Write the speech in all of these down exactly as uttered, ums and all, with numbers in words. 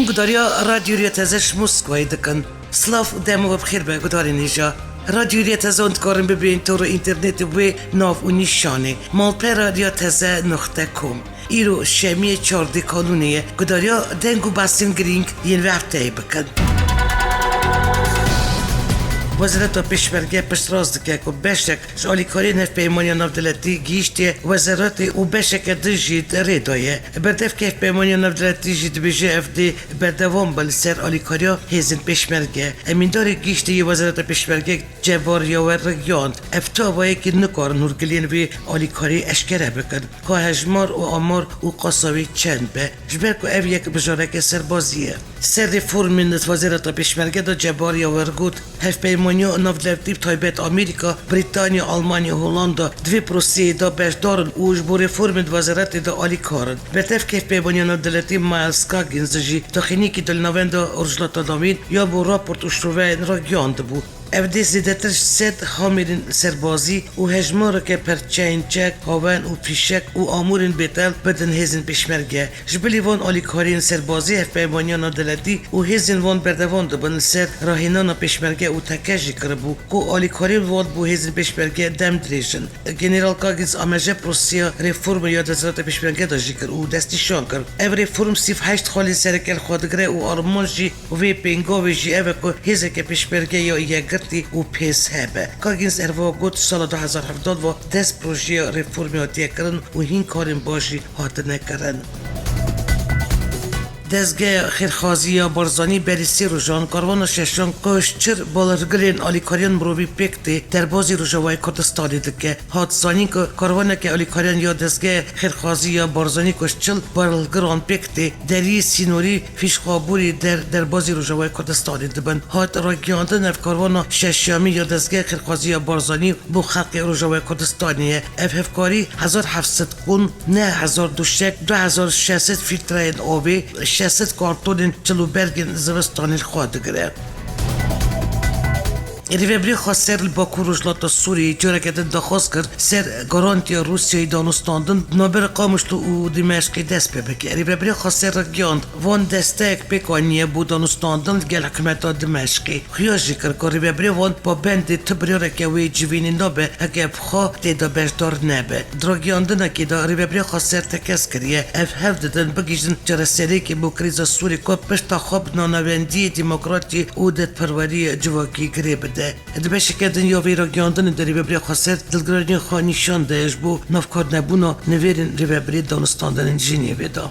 Gudariya Radyo Rêya Teze ji Moskvayê dikin. Silav û dema we bi xêr be gudarên hêja. Radyo Rêya Teze hûn dikarin bibên tor û înternetê wê nav û nîşanê malpera rêya teze nuqte com. Îro şemiyê çardê kanûnê ye. Gudariya deng û behsên girîng yên vê hefteyê bikin. Wezareta Pêşmerge piştrast dike ku beşek ji alîkariyên hevpeymaniya navdewletî gihîştiye wezaretê û beşeke din jî di rê de ye. Berdevkê hevpeymaniya navdewletî jî dibêje ev dê berdewam be li ser alîkariya hêzên Pêşmerge. Emîndarê giştî yê Wezareta Pêşmerge Cebar Yawer ragihand, ev tu avayekî nikarin hûrgiliyên vê alîkariyê eşkere bikin, ka hejmar û amar û qasa wê çend be, ji ber ku ev yek mijareke serbazî ye. Ser reformên di Wezareta Pêşmerge de Cebar Yawer got, hevpeymaniya navdewletî bi taybet Amerîka, Brîtanya, Almanya, Holanda di vê proseyê de beşdar in û ji bo reformên di wezaretê de alîkar in. Berdevkê hevpeymaniya navdewletî Miles Coggins jî daxuyaniyekî de li Navenda Rojhilata Navîn ya bo raport û şroveyên ragihandibû. Ev dê zêdetir ji sed hamêrên serbazî û hejmareke perçeyên çek, hawen û fîşek û amûrên bêtev bidin hêzên Pêşmerge. Ji bilî van alîkariyên serbazî, hevpeymaniya navdewletî û hêzên wan berdewam dibin li ser rahênana Pêşmerge û teke jî kiribû ku alîkariyên wan bo hêzên Pêşmerge dem dirêj in. General Coggins amaje proseya reformê ya dezgehê Pêşmerge de jî kir û destnîşan kir, ev reform sî û heşt xalên sereke li xwe digire û armanc jî vê pêngavê jî ev e ku hêzeke Pêşmerge ya yekgirtî û pêz hebe. Coggins herwiha got, sala du hezar hevdeh de dest projeya reformê hatiye kirin û hîn karên baş jî hatine kirin. Dezgeha Xêrxwazî ya Barzanî berî sê rojan karwana şeşan ku ji çir balhilgirên alîkariyan mirovî pêk tê, derbazî Rojavayê Kurdistanê dike. Hat zanîn ku karwaneke alîkariyan ya Dezgeha Xêrxwazî ya Barzanî ku ji çil balhilgiran pêk tê, deriyê sînorî Fîşxabûrî der derbazî Rojavayê Kurdistanê dibin. Hat ragihandin, ev karwana şeşyamî ya Dezgeha Xêrxwazî ya Barzanî bo xelkê Rojavayê Kurdistanê ye. Ev hevkarî hezar heft sed qûn, neh hezar duşek, du hezar şeş sed fîltreyên avê, şeş sed kartonên çil û bergên zivistanê li xwe digire. Rêvebirê Xweser li Bakur Rojhilata Sûriyê careke din daxwaz kir ser garantiya Rûsyayê danûstandin di navbera Qamişlo û Dimeşqê dest pê bike. Rêvebirê Xweser ragihand, van desteyek pêk aniye bo danûstandin li gel hikûmeta Dimeşqê. Xuya jî kir ku rêvebirê wan pabendê tu biryareke wê civînê nabe heke bi xwe tê de beşdar nebe. Di ragihandinekê de rêvebirê Xweser tekez kiriye, ev hev didin bigihîjin çareseriyekê bo krîza Sûrî ku pişta xwe bi nanavendiyê demokratî û dadperweriyê civakî girê bide. Di beşeke din ya vê ragihandinê de rêvebirê Xweser dilgiraniya xwe nîşan daye ji bo navkarnebûna nivêrên rêvebirê danûstandinên Jenevê de.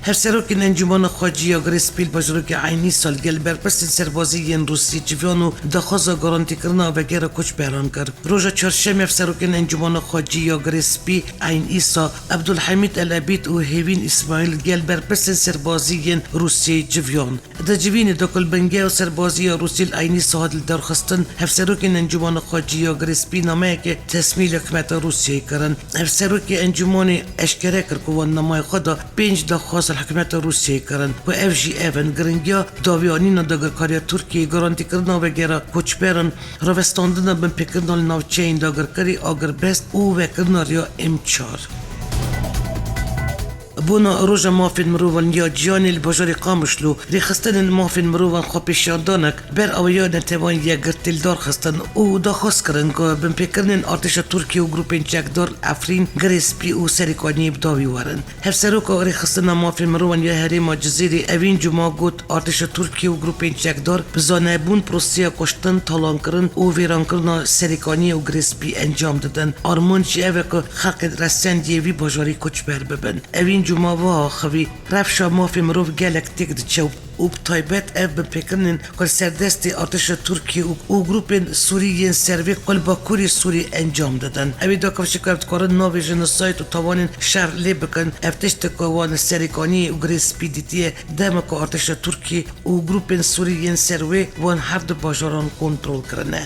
Hevserokên Encûmena Xwecî ya Girê Spî li bajarokê Eyn Îsa li gel berpirsên serbazî yên Rûsî civiyan û daxwaza garantîkirina vegera koçberan kir. Roja çarşemê hevserokên Encûmena Xwecî ya Girê Spî Eyn Îsa, Ebdulhemîd El Ebîd û Hêvîn Îsmaîl li gel berpirsên serbazî yên Rûsiyê civiyan. Di civînê de ku li bingeha serbazî ya Rûsî li Eynî Sihad li dar xistin, hevserokên Encûmana Xwecî ya Girê Spî nameyeke tesmî li hikûmeta Rûsiyeyê kirin. Hevserokê Encûmanê eşkere kir ku wan nameyê xwe da pênc daxwaz li hikûmeta Rûsiyeyê kirin ku ev jî ev in: giringiya dawiyanîna dagirkariya Tirkiyeyê, garantîkirina vegera koçberan, rawestandina binpêkirina li navçeyên dagirkerî, agirbest û vekirina rêya M çar. Bona Roja Mafên Mirovan ya Cîhanê li bajarê Qamişlo, rêxistinên mafên mirovan xwepêşandanek ber awiya Netewên Yekgirtî li dar xistin û daxwaz kirin ku binpêkirinên artêşa Tirkiyê û grûpên çekdar Efrîn, Girê Spî û Serêkaniyê bi dawî werin. Hevseroka Rêxistina Mafên Mirovan ya Herêma Cizîrê Evîn Cuma got, artêşa Tirkiyê û grûpên çekdar bi zanebûn proseya kuştin, talankirin û vêrankirina Serêkaniyê û Girê Spî encam didin. Armanc jî ev e ku xelkên resendiyê vî bajarî koçber bibin. Evîn Cuma wiha axivî, rewşa mafê mirov gelek têk diçe û û bi taybet ev binpêkirinên ku li ser destê artêşa Tirkiyê û, û grûpên Sûrî yên servê ku li Bakurê Sûrî encam didin. Ew ê dakev ji ku ev dikarin navê jenosayd û tawanên şer lê bikin, ev tişt e ku wan li Serêkaniyê û Girê Spî dîtiye, dema ku artêşa Tirkiyê û grûpên Sûrî yên ser wê wan her du bajaran kontrol kirine.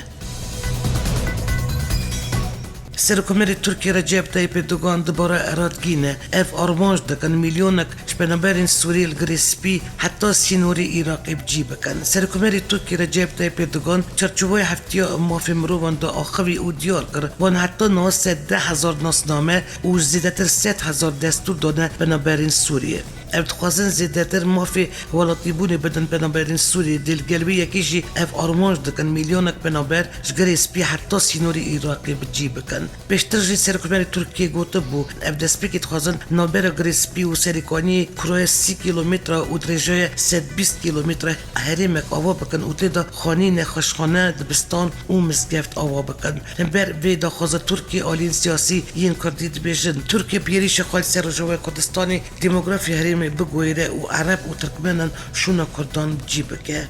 Serokkomarê Tirkiyê Recep Tayyip Erdogan dubare Iraq gihîne. Ev armanc dikin milyonek ji penaberên Sûrî li Girê Spî heta sînorê Iraqê bi cî bikin. Serokkomarê Tirkiyê Recep Tayyip Erdogan çarçoveya heftiya mafê mirovan de axivî û diyar kir, wan heta niha sed deh hezar nasname û zêdetir sed hezar destûr dane penaberên Sûriyê. Ev dixwazin zêdetir mafê welatîbûnê bidin penaberên Sûriyê. Dê li gel wê yekê jî ev armanc dikin, milyonek penaber ji Girê Spî heta sînorê Iraqê bi cî bikin. Pêştir jî Serokkomarê Tirkiyê gotibû, ev destpêkê dixwazin navbera Girê Spî û Serêkaniyê kuraya sî kîlometre û dirêjaya sed bîst kîlometre herêmek ava bikin û tê de xanî, nexweşxane, dibistan û mizgeft ava bikin. Li ber vê daxwaza Tirkiyê aliyên siyasî yên Kurdî dibêjin, Tirkiye bi êrîşa xwe li ser Rojavaya Kurdistanê demografya herêmê biguhêre û Ereb û Tirkmenan şûna Kurdan cî bike.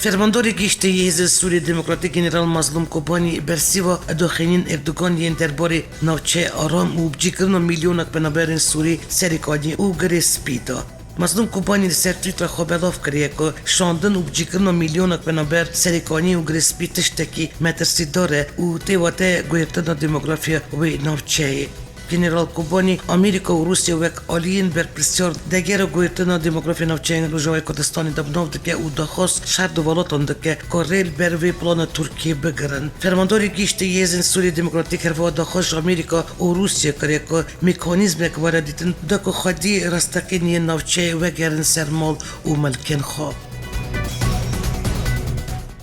Fermandarê Giştî yê Hêzên Sûriyê Demokratîk General Mazlûm Kobanî bersîva daxuyaniyên Erdogan yên derbarê navçeyê aram û bicîkirina milyonek penaberên Sûrî Serêkaniyê û Girê Spî da. Mazlûm Kobanî li ser Twitter xwe belav kiriye ku şandin û bicîkirina milyonek penaber Serêkaniyê û Girê Spî tiştekî metirsîdar e û tê wate guhertina demografya wê navçeyê. General Kobanî Amerîka û Rûsya wek aliyên berpirsyar degera guhertina demografya navçeyên Rojavayê Kurdistanê de bi nav dike û daxwaz ji her du welatan dike ku rê li ber vê plana Tirkiyê bigirin. Fermandarê Giştî yê Hêzên Sûriyê Demokratîk herwiha daxwaz ji Amerîka û Rûsya kiriye ku mekanîzmek were dîtin da ku xwedî rasteqîn yên navçeyê vegerin ser mal û milkên xwe.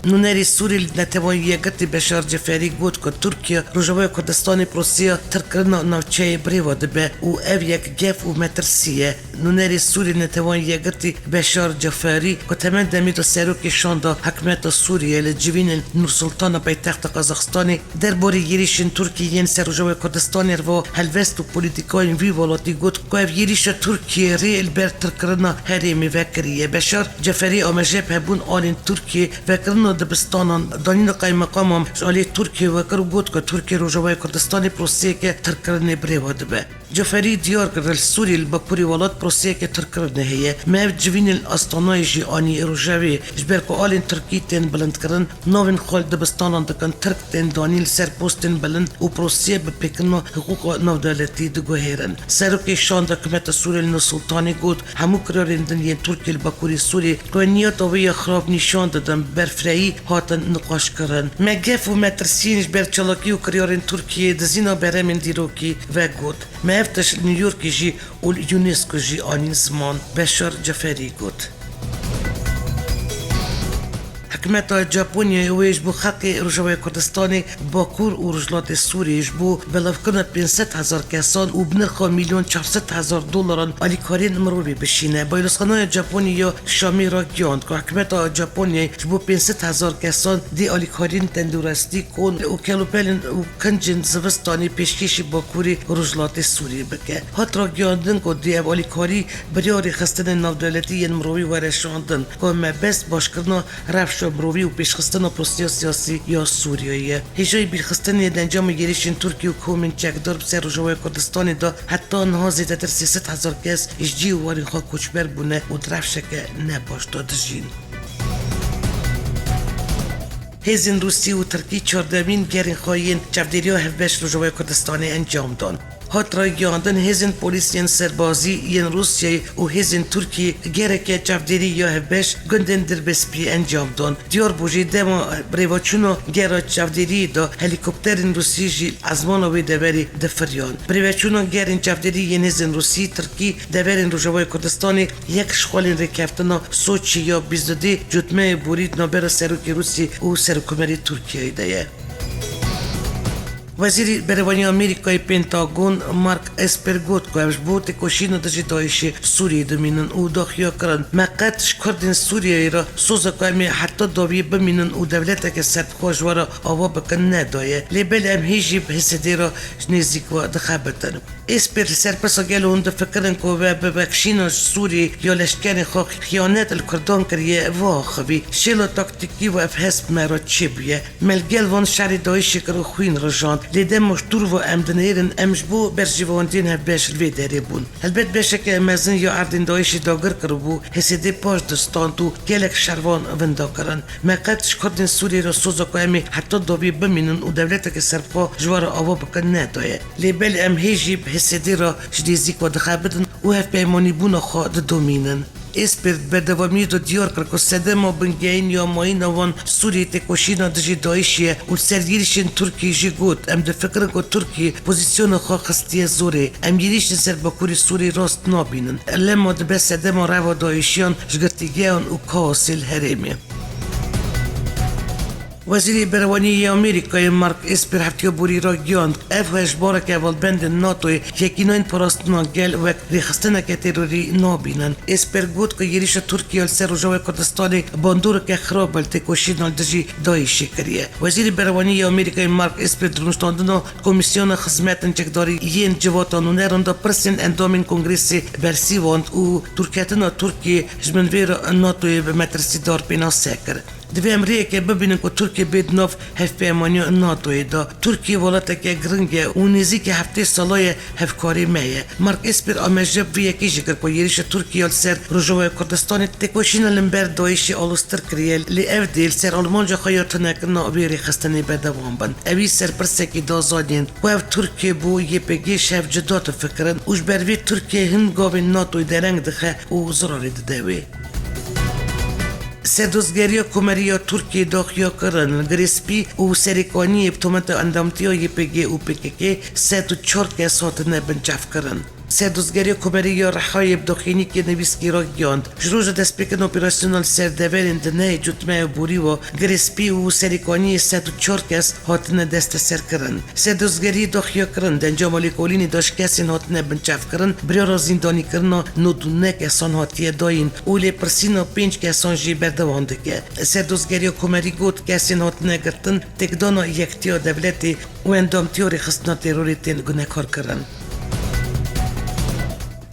Nûnerê Sûrî li Netewên Yekgirtî Beşar Ceferî got ku Tirkiye Rojavaya Kurdistanê proseya tirkkirina navçeyê birêve dibe û ev yek gef û metirsî ye. Nûnerê Sûrî li Netewên Yekgirtî Beşar Ceferî ku temen demê de serokê şanda hikûmeta Sûriyê li civînên Nursultana paytexta Qazaxistanê derbarê êrîşên Tirkiyê yên ser Rojavaya Kurdistanê re helwest û polîtîkayên vî welatî got ku ev êrîşa Tirkiyê rê li ber tirkkirina herêmê vekiriye. Beşar Ceferî amaje bi hebûn alên Tirkiyê, vekirina dibistanan, danîna qeymeqaman ji alî Tirkiyê vekir û got ku Tirkiye Rojavaya Kurdistanê proseyeke tirkkirinê birêve dibe. Ceferî diyar kir, li Sûriyê li bakurê welat proseyeke tirkkirinê heye. Me ev civînên li Astanayê jî anî rojevê, ji ber ku alên tirkî tên bilindkirin, navên xwe li dibistanan dikin, tirk tên danîn li ser postên bilind û proseya bipêkirina hiqûqa navdewletî diguhêrin. Serokê şanda hikûmeta Sûriyê li Nursultanê got, hemû kiryarên din yên Tirkiyê li bakurê Sûriyê ku niyeta wê ya xirab nîşan didin, berfirehî hatin niqaşkirin. Me gef û metirsiyên ji ber çalakî û kiryarên Tirkiyê dizîna berhemên dîrokî vegot. Me ev tişt li New Yorkê jî û li UNESCO jî anîn ziman, Beşar Ceferî got. Hikûmeta Japonyayê wê ji bo xelkê Rojavaya Kurdistanê, Bakur û Rojhilatê Sûriyê ji bo belavkirina pênc sed hezar kesan û bi nirxa milyon çar sed hezar dolaran alîkariyên mirovî bişîne. Balozxaneya Japonyê ya Şamê ragihand ku hikûmeta Japonyayê ji bo pênc sed hezar kesan dê alîkariyên tenduristî, kon û kelûpelên û kincên zivistanê pêşkêşî Bakurê Rojhilatê Sûriyê bike. Hat ragihandin ku dê ev alîkarî biryarê xistinên navdewletî yên mirovî were şandin, ku mebest başkirina rewşa mirovî û pêşxistina proseya siyasî ya Sûriyeyê ye. Hêjayî bîrxistinê di encama êrîşên Tirkiyê û komên çekdar bi ser Rojavaya Kurdistanê de heta niha zêdetir sê sed hezar kes ji cî û warên xwe koçber bûne û di rewşeke ne baş de dijîn. Hêzên Rûsî û Tirkî çardemîn gerên xwe yên çavdêriya hevbeş Rojavaya Kurdistanê encam dan. Hat ragihandin, hêzên polîs yên serbazî yên Rûsyayê û hêzên Tirkiyê gereke çavdêrî ya hevbeş gundên Dirbêspî encam dan. Diyar bû jî dema birêveçûna gera çavdêriyê de helîkopterên Rûsî jî ezmana wê deverê difiriyan. Birêveçûna gerên çavdêrî yên hêzên Rûsî, Tirkî deverên Rojavayê Kurdistanê yek ji xwelên rêkeftina Soçî ya bîst û duyê cotmeyê borî di navbera serokê Rûsî û serokkomarê Tirkiyeyê de ye. Wezîrê Berevaniya Amerîkayê Pentagon Mark Esper got ku ev ji bo têkoşîna dijî DAIŞê Sûriyê dimînin û daxuya kirin, me qet ji Kurdên Sûriyeyê re soza ku em ê heta dawiyê bimînin û dewleteke serbixwe ji we re ava bikin nedaye. Lê belê em hê jî bi H S D re ji nêzîk we dixebitin. Esper li ser pirsa gelo hûn difikirin ku we bi vekişîna ji Sûriyê ya leşkerên xwe xiyanet li Kurdan kiriye, biaxivî. Şêla taktîkî we ev hesp me re çêbûye. Me li gel van şerê DAIŞê kir û xwîn rijand. Lê dema ji dûr ve em dinêrin, em ji bo berjewendiyên hevbeş li vê derê bûn. Helbet beşeke mezin ya erdên DAIŞê dagir kiribû, H S D paş distand û gelek şervan winda kirin. Me qet ji Kurdên Sûriyê re soza ku em ê heta dawiyê bimînin û dewleteke serbixwe ji we re ava bikin nedaye. Lê belê em hê jî bi H S D re ji nêzîk ve dixebitin û hevpeymanîbûna xwe didomînin. Esper bi berdewamiyê de diyar kir ku sedema bingehîn ya mayîna wan Sûriyê têkoşîna dijî DAIŞ'ê ye û li ser êrîşên Tirkiyê jî got, em difikirin ku Tirkiye pozîsyona xwe xistiye zorê. Em êrîş li ser bakurê Sûriyê rast nabînin. Lema dibe sedema reva DAIŞ'iyan ji girtîgehan û kaosê li herêmê. Wezîrê Berewaniyê yê Amerîkayê Mark Esper heftiya borî ragihand, ev hişbareke hevalbendên NATOyê yekîneyên parastina gel wek rêxistineke terorî nabînin. Esper got ku êrîşa Tirkiye li ser Rojavayê Kurdistanê bandoreke xirab li têkoşîna li dijî DAIŞ'ê kiriye. Wezîrê Berewaniyê yê Amerîkayê Mark Esper di rûniştandina Komîsyona Xizmetên Çekdarî yên Civata Nûneran de pirsên endamên Kongresê bersivand û dûrketina Tirkiyê ji bin vê re NATOyê bi metirsîdar pênase kir. Divê em rêyeke bibînin ku Tirkiye bê di nav hevpeymaniya NATOyê de. Tirkiye welateke giring e û nêzîkî heftê sala ye hevkarê me ye. Mark Esper amêja bi vê yekê jî kir ku êrîşa Tirkiye li ser Rojavayê Kurdistanê têkoşîna li ber DAIŞ'ê aloztir kiriye, lê ev dê li ser armanca xwe ya tunekirina vê rêxistinê berdewam bin. Ewî ser pirsekê da zanîn ku ev Tirkiye bo YPG'ê ji hev cuda difikirin û ji ber vê Tirkiye hin gavên NATOyê dereng dixe û zirarê dide wê. Serdozgeriya Komerî ya Tirkiyê daxuya kirin, Girê Spî û Serêkaniyê bi tometa endamtiya YPG û PKK sed û çar kes hatine binçavkirin. Serdozgeriya Komerî ya Rihayê bi daxuyaniyekê nivîskî ragihand, ji roja destpêkirina operasyona li ser deverên di nehê cotmeya borî ve Girê Spî û Serêkaniyê sed û çar kes hatine desteserkirin. Serdozgeriyê daxuya kirin, di encama lêkolînê de ji kesên hatine binçavkirin biryara zîndanîkirina nod û neh kesan hatiye dayîn û lêpirsîna pênc kesan jî berdewam dike. Serdozgeriya Komerî got, kesên hatine girtin têkdana yektiya dewletê û endamtiya rêxistina terorê tên gunekarkirin.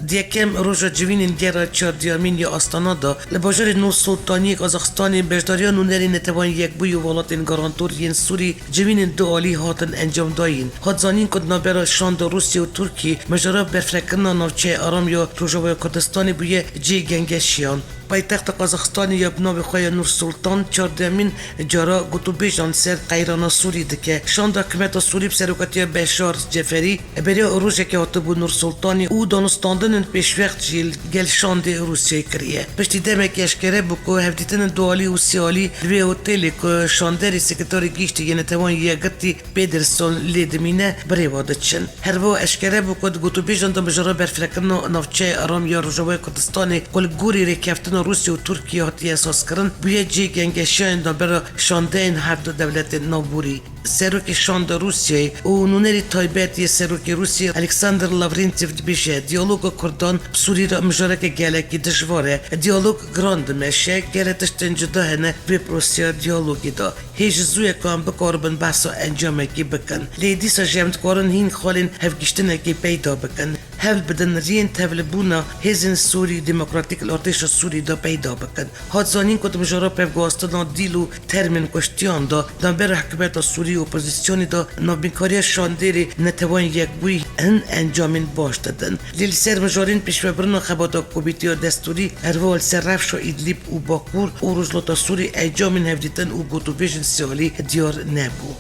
Di yekem roja civînên gera çarduyemîn ya Astana de li bajarê Nur Sultaniyê Kazaxistanê beşdariya nûnerên Netewên Yekbûyî û welatên garantor yên Sûrî civînên du alî hatin encamdayîn. Hat zanîn ku di navbera şanda Rûsya û Tirkiyê mijara berfrekirina navçeya aram ya Rojavaya Kurdistanê bûye cihê gengeşiyan. Paytexta Qazaxistanê ya bi navê xwe ya Nur Sultan çardemîn cara gotûbêjan li ser qeyrana Sûrî dike. Şanda hikûmeta Sûrî bi serokatiya Beşar Ceferî beriya rojekê hatibû Nur Sultanê û danûstandinên pêşwext jî li gel şandê Rûsyayê kiriye. Piştî demekê eşkere bû ku hevdîtinên dualî û sêalî li vê otelê ku şanderê Sekreterê Giştî yê Netewên Yekgirtî Pederson lê dimîne, bi rê ve diçin. Her wiha eşkere bû ku di gotûbêjan de mijara berfrekirina navçeyê aram ya Rojavayê Kurdistanê ku li gorî rêkeftina Rûsya û Tirkiyê hatiye esaskirin, bûye cihê gengeşiyayên navbera şandeyên her du dewletên navborî. Serokê Şanda Rûsyayê û nûnerî taybet yê Serokê Rûsyayê Alexander Lavrentiev dibêje, diyaloga Kurdan bi Sûrî re mijareke gelekî dijwar e. Diyalog giran dimeşe, gelek tiştên cuda hene vê proseya diyalogê de. Hê ji zû ye ku em bikaribin behsa encamekê bikin. Lê dîsa jî em dikarin hîn xalên hevgiştinekê peyda bikin. Hewl bidin riyên tevlibûna hêzên Sûrî Demokratîk li artêşa Sûrî de peyda bikin. Hat zanîn ku di mijara pevguhastina dîl û termên kuştiyan de, navbera hikûmeta Sûrî û opozîsyonê de navbînkariya şandêrê Neteweyên Yekbûyî hin encamên baş didin. Lê li ser mijarên pêşvebirina xebata komîteya destûrî, her wiha li ser rewşa Îdlîb û Bakur û Rojhilata Sûrî encamên hevdîtin û gotûbêjên sêalî diyar nebû.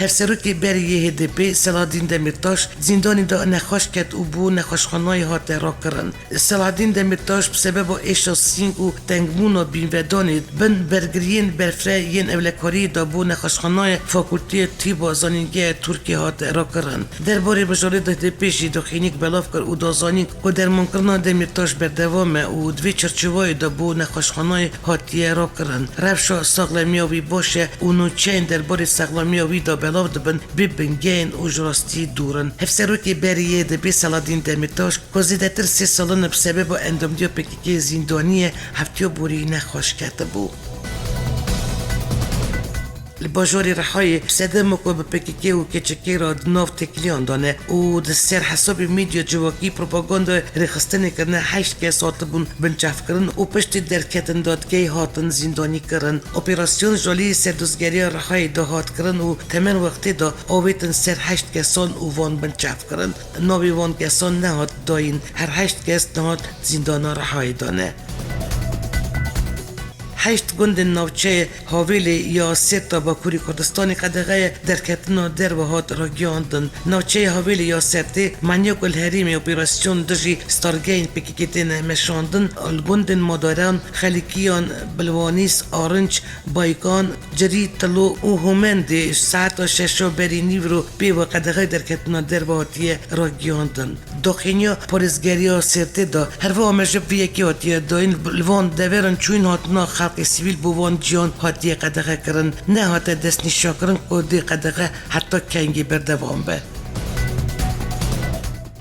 Hevserokê berê yê H D P Selahedîn Demîrtaş di zîndanê de nexweş ket û bo nexweşxanayê hate rakirin. Selahedîn Demîrtaş bi sebeba êşa sîng û tengbûna bînvedanê bin bergiriyên berfireh yên ewlekariyê de bo nexweşxanayê Fakulteyê Tîba Zanîngeha Tirkiyê hate rakirin. Derbarê mijarê de H D P jî daxuyaniyek belav kir û da zanîn ku dermankirina Demîrtaş berdewam e û di vê çarçovayê de bo nexweşxanayê hatiye rakirin. Rewşa saxlemiya wî baş e û nûçeyên derbarê saxlemiya wî de belav dibin bê bingehên û ji rastiyê dûr in. Hevserokê berê yê H D P Selahedîn Demîrtaş, ku zêdetir sê sal in bi sebeba endamtiya P K K zîndanî ye, heftiya borî nexweş ketibû. Li bajarê Rihayê sedema ku bi P K K û K Ç K re di nav têkiliyan de ne û di ser hesabê medya civakî propagandaya rêxistinê kirine heşt kes hatibûn binçavkirin û piştî derketin dadgehê hatin zîndanî kirin. Operasyon ji alî Serdozgeriya Rihayê de hat kirin û temen wextê de avêtin ser heşt kesan û van binçav kirin. Navê van kesan nehat dayîn. Her heşt kes niha di zîndana Rihayê de ne. Heşt gundên navçeyê Havêlê ya Sêrta Bakurê Kurdistanê qedexeya derketina derve hat ragihiyandin. Navçeyê Havêlê ya Sêrtê menya ku li herêmê operasyon dijî stargehên P K K têne meşandin, li gundên Madaran, Xelikiyan, Bilwanîs, Arinç, Baykan, Cirî, Tilo û Homendê ji saeta şeş a berî nîvro pê ve qedexeyê derketina derve hatiye ragihiyandin. Daxuyaniya parêzgeriya Sêrtê de herwiha me ji vî yekê hatiye dayîn, li van deveran çûyîn hatina xelkê sivîl bo van ciyan hatiye qedexekirin. Nehate destnîşankirin ku dê qedexe heta kengî berdewam be.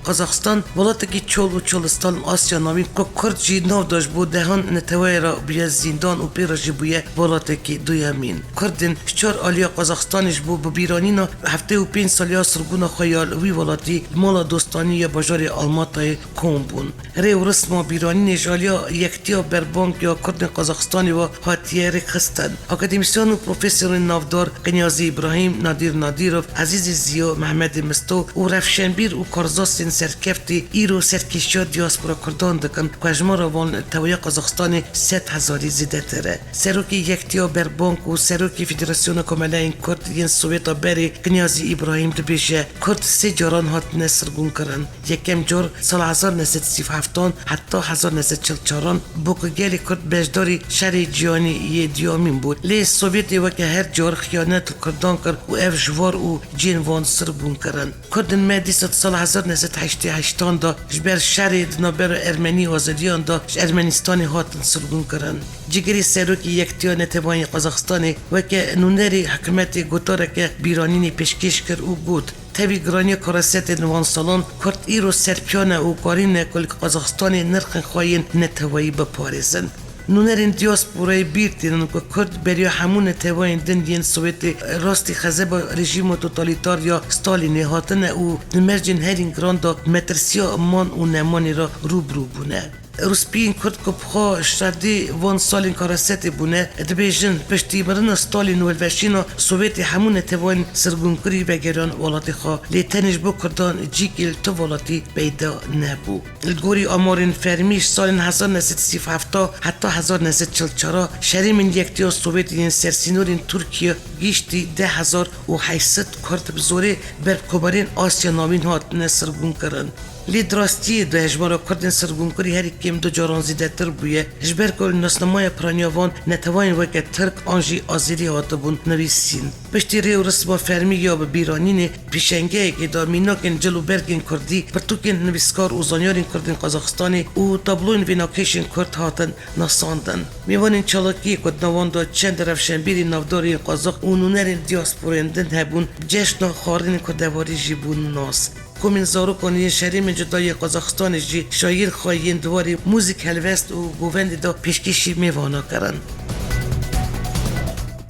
Qazaxistan, welatekî çol û çolistan li Asya Navîn ku Kurd jî nav da, ji bo dehan neteweyê re bûye zîndan û pê re jî bûye welatekî duyemîn. Kurdên ji çar aliya Qazaxistanê ji bo bibîranîna heftê û pênc saliya sirgûna xwe ya li wî welatî li mala dostanî ya bajarê Almatayê kom bûn. Rê û risma bîranînê ji aliya Yektiya Berbank ya Kurdên Qazaxistanê ve hatiye rêkxistin. Akademîsyen û profesorên navdar Kinyazî Îbrahîm, Nadîr Nadîrov, Ezîzî Ziya, Mehmedê Misto û rewşenbîr û karzasên serkeftî îro serkêşiya diaspora Kurdan dikin ku hejmara wan li tewahiya Qazaxistanê sed hezarî zêdetir e. Serokê Yektiya Berbank û Serokê Federasyona Komeleyên Kurd yên Sowêta berê Kinyazî Îbrahîm dibêje, Kurd sê caran hatine sirgûnkirin. Yekem car sala hezar neh sed sî û heftan heta hezar neh sed çil çaran bû ku gelê Kurd beşdarî şerê cîhanî yê duyemîn bû. Lê Sovyetê weke her car xiyanet li Kurdan kir û ev ji war û cihên wan sirgûn kirin. Kurdên me dîsa di sala hezar neh sed heştê heştan de ji ber şerê di navbera Ermenî û Azeriyan de ji Ermenistanê hatin sirgûnkirin. Cîgirê serokê Yektiya Neteweyên Qazaxistanê weke nûnerê hikûmetê gotareke bîranînê pêşkêş kir û got, Tevî giraniya karesetên wan salan, Kurd îro serpiya ne û karî ne ku li Qazaxistanê nirxên xwe yên neteweyî biparêzin. Nûnerên diasporayê bîr tînin ku Kurd beriya hemû neteweyên din yên Sowêtê rastî xezeba rejîma totalîtar ya Stalînê hatine û di mercên herî giran de metirsiya man û nemanê re rû bi rû bûne. Rûspiyên Kurd ku bi xwe şerdê van salên karesetê bûne, dibêjin, piştî mirina Stalîn û hilweşîna Sowêtê hemû neteweyên sirgûnkirî vegeriyan welatê xwe, lê tenê ji bo Kurdan cîkê li tu welatî peyda nebû. Li gorî amarên fermî, ji salên hezar neh sed sî û heft heta hezar neh sed çil çar şerêmên Yektiya Sowêtê yên sersînorên Tirkiye gihîştî deh hezar û heşt sed Kurd bi zorê ber bi komarên Asya Navîn hatine sirgûnkirin. Lê di rastiyê de hejmara Kurdên sirgûnkirî herî kêm du caran zêdetir bûye, ji ber ku li nasnameya piraniya van neteweyên weke Tirk an jî Azerî hatibûn nivîsîn. Piştî rê û risma fermî ya bi bîranînê, pêşengeyekê de mînakên cil û bergên Kurdî, pirtûkên nivîskar û zanyarên Kurd ên Qazaxistanê û tabloyên vênakêşên Kurd hatin nasandin. Mêvanên çalakiyê ku di nav wan de çend rewşenbîrên navdar yên Qazax û nûnerên diasporên din hebûn, bi cejna xwarinên kurdevarî jî bûn nas. Komên zarokan yên şerêmên cuda yê Qazaxistanê jî şayîr xwe yên di warê muzîk, helwest û govendê de pêşkêşî mêvana kirin.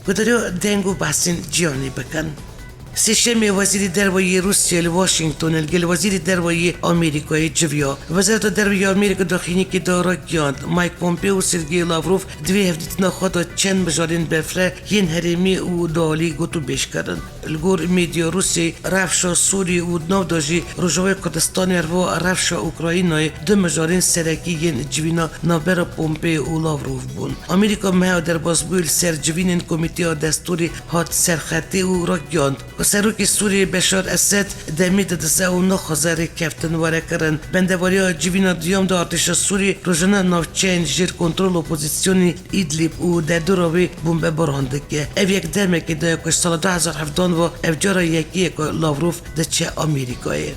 Guhdariya deng û behsên cîhanê bikin. Sêşemê Wezîrê Derve yê Rûsyayê li Washingtonê li gel Wezîrê Derve yê Amerîkayê civiya. Wezareta Derve ya Amerîka daxuyaniyekê de ragihand, Mike Pompeo û Sergey Lavrov di vê hevdîtina xwe de çend mijarên berfireh yên herêmî û dualî gotûbêj kirin. Li gor medya Rûsiyê, rewşa Sûriyê û di nav de jî Rojavayê Kurdistanê, herwiha rewşa Ukraynayê du mijarên serekî yên civîna navbera Pompeo û Lavrov bûn. Amerîka meha derbasbûyî li ser civînên Komîteya Destûrê hat serxetê û ragihand ku Serokê Sûriyê Beşar Esed demê didize û naxwaze rêkeftin were kirin. Bendevariya civîna duyem de artêşa Sûriyê rojane navçeyên jêr kontrol opozîsyonê Îdlîb û derdora wê bombebaran dike. Ev yek demekê de ye ku ji sala du hezar hevdan ve ev cara yekê ye ku Lavrov diçe Amerîkayê.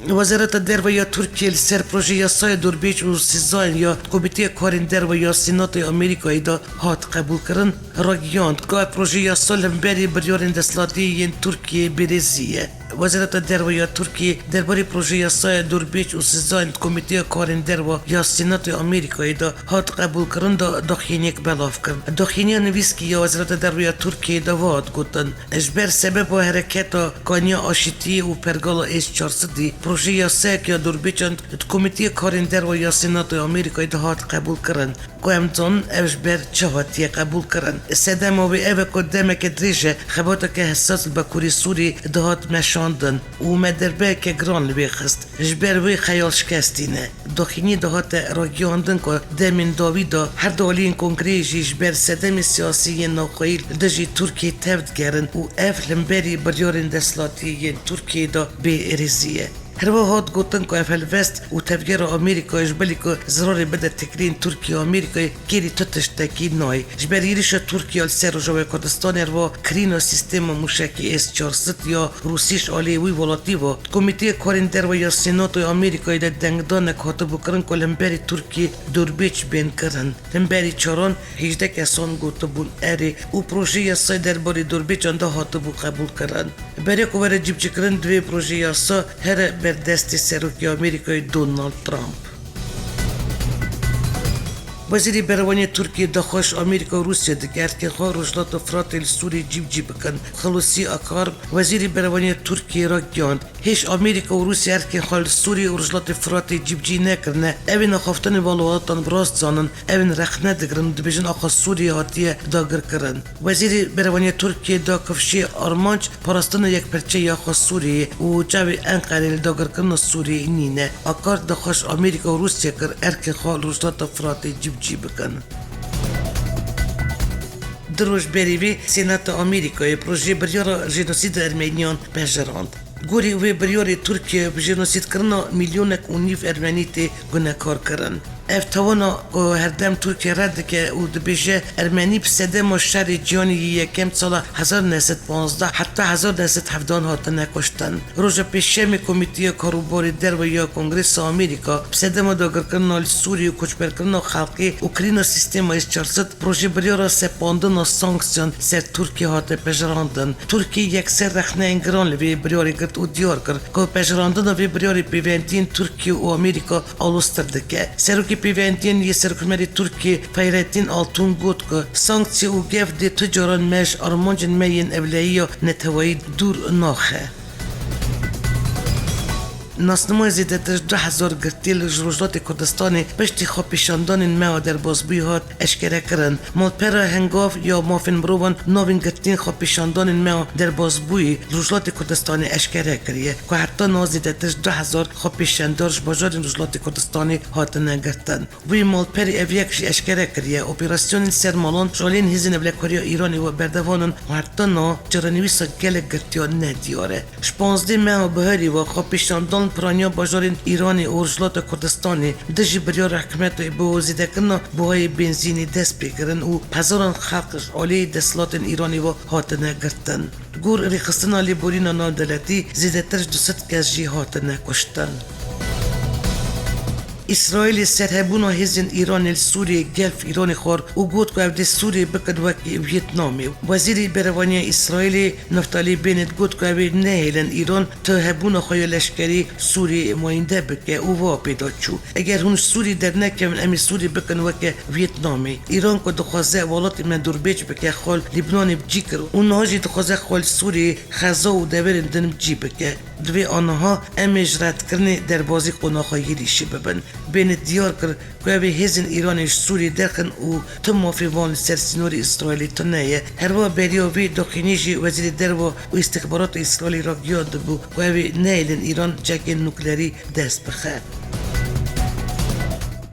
Wezareta Derve ya Tirkiyê li ser proje yasaya dorbêj û sezayên ya Komîteya Karên Derve ya Senatê Amerîkayê de hat qebûlkirin, ragihand ku ev proje yasa li hemberî biryarên desthilatî yên Tirkiyê bêrêzî ye. Wezareta Derve ya Tirkiyê derbarê proje yasaya dorbêj û sezayên di Komîteya Karên Derve ya Senatê Amerîkayê de hat qebûlkirin de daxuyaniyek belav kir. Daxuyaniya nivîskî ya Wezareta Derve ya Tirkiyê de wiha hat gotin, Ji ber sebeba hereketa Kaniya Aşitiyê û Pergala S çar sed proje yasayek ya dorbêjan di Komîteya Karên Derve ya Senatê Amerîkayê de hat qebûlkirin. Ku em dizanin ev ji ber çi hatiye qebûlkirin. Sedema wê ev e ku demeke dirêj e xebateke hesas li Bakurê Sûriyê dihat meşandin. ragihand û me derbeyeke giran li wê xist. Ji ber wê xeyalşikestî ne. Daxîniyê de hate ragihandin ku demên dawî de her du aliyên kongreyê jî ji ber sedemê siyasî yên navxweyî li dijî Tirkiyê tev digerin û ev li hemberî biryarên desthilatî yên Tirkiyê de bêrêzî ye. Herwiha hat gotin ku ev helwest û tevgera Amerîkayê ji bilî ku zirarê bide têkiliyên Tirkiye û Amerîkayê kêrî tu tiştekî nayê. Ji ber êrişa Tirkiye li ser Rojavayê Kurdistanê herwiha kirîna sîstema mûşekî S çar sed ya Rûsî ji aliyê wî welatî ve, Komîteya Karên Derve ya Senatoya Amerîkayê de dengdanek hatibû kirin ku li hemberî Tirkiyê dûrbêç bên kirin. Li hemberî çaran hejdeh kesan gotibûn erê û projeyê yasayê derbarê dûrbêçan de hatibû qebûlkirin. Berê ku were cîbicîkirin, divê projeyê yasa here ber destê Serokê Amerîkayê Donald Trump. Wezîrê Berevaniyê Tirkiyê daxwaz ji Amerîka û Rûsya dike erdkên xwe Rojhilata Firatê li Sûriyê cîbicî bikin. Xulûsî Akar, Wezîrê Berevaniyê Tirkiyê ragihand, hêj Amerîka û Rûsya erdkên xwe li Sûriyê û Rojhilatê Firatê cîbicî nekirine, ew ê axaftinên van welatan bi rast zanin, ew ên rexne digirin û dibêjin axa Sûriyê hatiye dagirkirin. Wezîrê Berevaniyê Tirkiyê da kifşê armanc parastina yekperçeyê ya xwe Sûriyê û çavê Enqerê li dagirkirina Sûriyê nîne. Akar daxwaz ji Amerîka û Rûsya kir erdkên xwe li Rojhilata Firatê cîbicî bikin. Du roj berî vê Senata Amerîkayê projeyê biryara jenosîda Ermeniyan pejirand. Gorî wê biryarê Tirkiye bi jenosîdkirina milyonek û nîv Ermenî tê gunekar kirin. Ev tawana ku herdem Tirkiye red dike û dibêje Ermenî bi sedema şerê cîhanê yê yekem sala hezar neh sed panzdeh heta hezar neh sed hevdehan hatine kuştin. Roja Pêşemê Komîteya Karûbarê Derve ya Kongresa Amerîka bi sedema dagirkirina li Sûriyê û koçberkirina xelkê û kirîna sîstema S çar sed projê biryara sepandina sanksiyon ser Tirkiye hate pejirandin. Tirkiye yekser rexneyên giran li vê biryarê girt û diyar kir ku pejirandina vê biryarê pêvendiyên Tirkiye û Amerîka aloztir dike. Serokê pêvendiyên yê Serokkomarê Tirkiye Feyrettin Altun got ku sanksiye û gef dê tu caran me ji armancên me yên ewlehiya neteweyî dûr naxe. Nasnameyê zêdetir ji du hezar girtiyê li ji Rojhilatê Kurdistanê piştî xwepêşandanên me a derbasbûyî hat eşkere kirin. Malpera Hengav ya Mafên Mirovan navên girtiyên xwepêşandanên me a derbasbûyî li Rojhilatê Kurdistanê eşkere kiriye ku heta niha zêdetir ji du hezar xwepêşandar ji bajarên Rojhilatê Kurdistanê hatine girtin. Wî malperî ev yek jî eşkere kiriye, operasyonên ser malan ji aliyên Hêzên Ewlekariya Îranê ve berdewam in û heta niha caranivîsa gelek girtiyan nediyar e. Ji panzdeh meha biharî ve xwepêşandan piraniya bajarên Îranê û Rojhilata Kurdistanê dijî biryara hikûmetê bo zêdekirina buhayê benzînê dest pê kirin û hezaran xelk ji aliyê desthilatên Îranê ve hatine girtin. Gor rêxistina lêborîna navdewletî, zêdetir ji du sed kes jî hatine kuştin. Îsraîlê serhebûna hêzên Îranê li Sûriyê gelf Îranê xwar û got ku ew dê Sûriyê bikin wekî Vîetnamê. Wezîrê Berevaniya Îsraîlê Naftali Bennett got ku ew ê nehêlin Îran tu hebûna xwe ya leşkerî Sûriyê mayînde bike û wiha pê de çû. Eger hûn ji Sûriyê dernekevin, em ê Sûriyê bikin weke Vîetnamê. Îran ku dixwaze welatê me dûrbêç bike, xwe li Lîbnanê bi cî kir û niha jî dixwaze xwe li Sûriyê, Xeza û deverên din bi cî bike. Divê aniha em ê ji redkirinê derbazî qonaxa Êrîşê bibin. Bennett diyar kir ku ew ê hêzên Îranê ji Sûriyê derxin û tu mafê wan li ser sînorê Îsraîlê tune ye. Herwiha beriya vê daxînî jî Wezîrê Derve û Îstixbarata Îsraîlê ragihiyandibû ku ew ê nehêlin Îran çekên nuklerî dest bixe.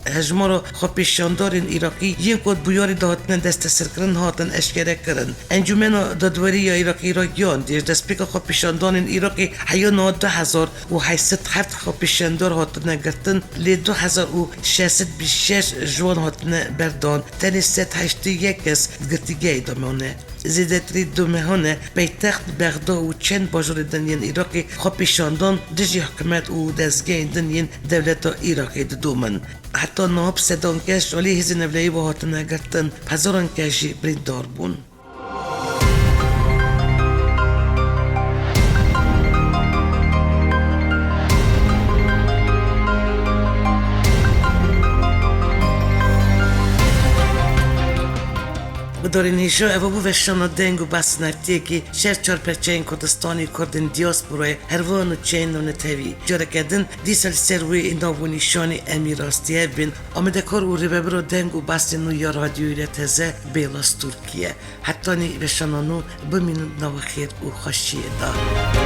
Hejmara xwepêşandarên Iraqî yên ku di bûyerê de hatine desteserkirin hatin eşkere kirin. Encûmena Dadwerî ya Iraqî ragihandiye, ji destpêka xwepêşandanên Iraqê heya niha du hezar û heşt sed heft xwepêşandar hatine girtin, lê du hezar û şeş sed bîst şeş ji wan hatine berdan. Tenê sed heştê yek kes di girtîgehê de mane. Zêdetirî du mehan e paytext Bexda û çend bajarê din yên Iraqê xwepêşandan dijî hikûmet û dezgehên din yên dewleta Iraqê didomin. Heta niha bi sedan kes ji alî hêzên ewlehiyê ve hatine girtin, bi hezaran kes jî birîndar bûn. Gudarên hêja, eva bû veşana deng û behs neftiyekî şer çar perçeyên Kurdistanê, Kurdên diasporayê, herwiha nûçeyên navnetewî. Careke din dîsa li ser wê nav û nîşanê em ê rastî hev bên. Amadekar û rêvebira deng û behsên nû ya Radyoyê Teze Bêlas Tirkiye. Hetanî veşana nû bimînin nava xêr û xweşiyê de.